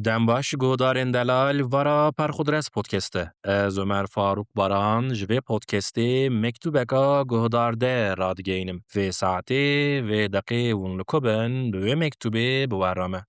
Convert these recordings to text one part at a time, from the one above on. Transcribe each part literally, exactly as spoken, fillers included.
Dem baş guhdarên delal, vara Perxudres Podcast e. Ez Ömer Faruk Baran ji vê podcastê mektubeka guhdar de radigeynim. Vê saetê, vê deqê hûn li ku bin, bi wê mektubê bi we re me.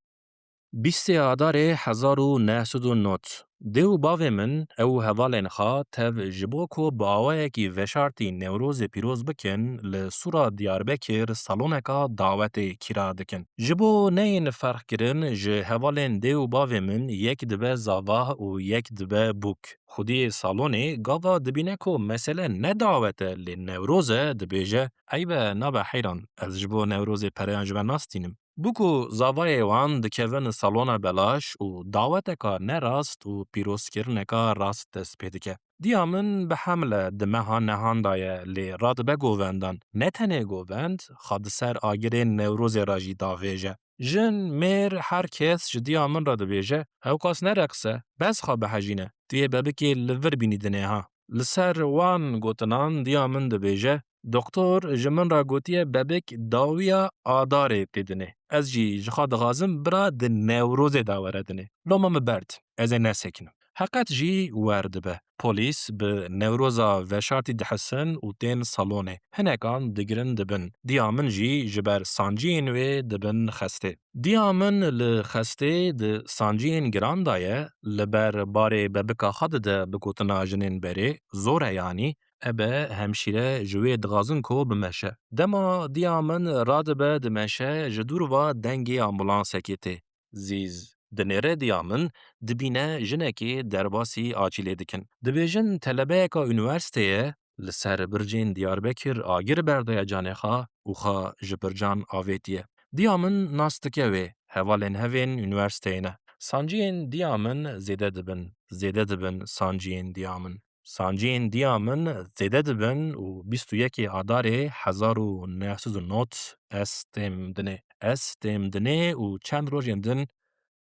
Bîstê Adarê hezar û neh sed û nod. Dê û bavê min ew hevalên xwe tev ji bo ku bi awayekî veşartî Newrozê pîroz bikin, li Sura Diyarbekir saloneka dawetê kira dikin. Ji bo neyên ferqkirin ji hevalên dê û bavê min, yek dibe zava û yek dibe bûk. Xwediyê salonê gava dibîne ku mesele ne dawet e, lê Newroz e, dibêje, "Eyb e, nabe heyran, ez ji bo Newrozê pereyan ji we nastînim." Bûk û zavayê wan dikevin salona belaş û daweteka ne rast û pîrozkirineka rast dest pê dike. Diya min bi hemle di meha nehan de ye, lê radibe govendan. Ne tenê govend, xwe di ser agirên Newrozê re jî davêje. Jin, mêr, her kes ji diya min re dibêje, "Ewqas nereqise, bes xwe bihejîne, tu yê bebikê li vir bînî dinê ha." Li ser wan gotinan diya min dibêje, "Doktor ji min re gotiye bebik dawiya Adarê tê dinê. Ez jî ji xwe dixwazim bira di Newrozê de were dinê. Loma min berd, ez ê nesekinim." Heqet jî wer dibe. Polîs bi Newroza veşartî dihesin û tên salonê. Hinekan digirin dibin. Diya min jî ji ber sanciyên wê dibin xestê. Diya min li xestê di sanciyên giran de ye, li ber barê bebika xwe dide bi gotina jinên berê, zor e yanî, ebe hemşîre ji wê dixwazin ku bimeşe. Dema diya min radibe dimeşe, ji dûr ve dengê ambulansekê tê. Zîz. Dinêre diya min, dibîne jinekê derbasî acîlê dikin. Dibêjin telebeyeka unîversîteyê ye, li ser bircên Diyarbekir agir berdaye canê xwe û xwe ji bircan avêtiye. Diya min nas dike wê, hevalên hev ên unîversîteyê ne. Sanciyên diya min zêde dibin, zêde dibin sanciyên diya min. Sanciyên diya min zêde dibin û bîst û yekê Adarê hezar û neh sed û nod ez têm dinê. Ez têm dinê û çend rojên din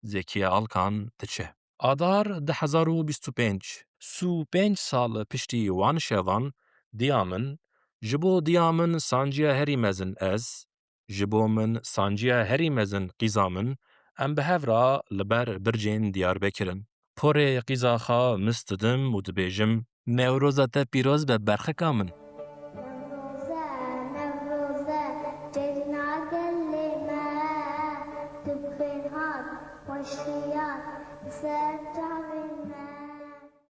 Zekiye Alkan diçe. Adar du hezar û bîst û pênc, sî û pênc sal piştî wan şevan, diya min, ji bo diya min sanciya herî mezin ez, ji bo min sanciya herî mezin qîza min, em bi hev re li ber bircên Diyarbekir in. Porê qîza xwe mist didim û dibêjim, Newroza te pîroz be berxika min. Newroze, Newroze, cejna gelê me, tu bi xêr hat, xweşiyat, ser çav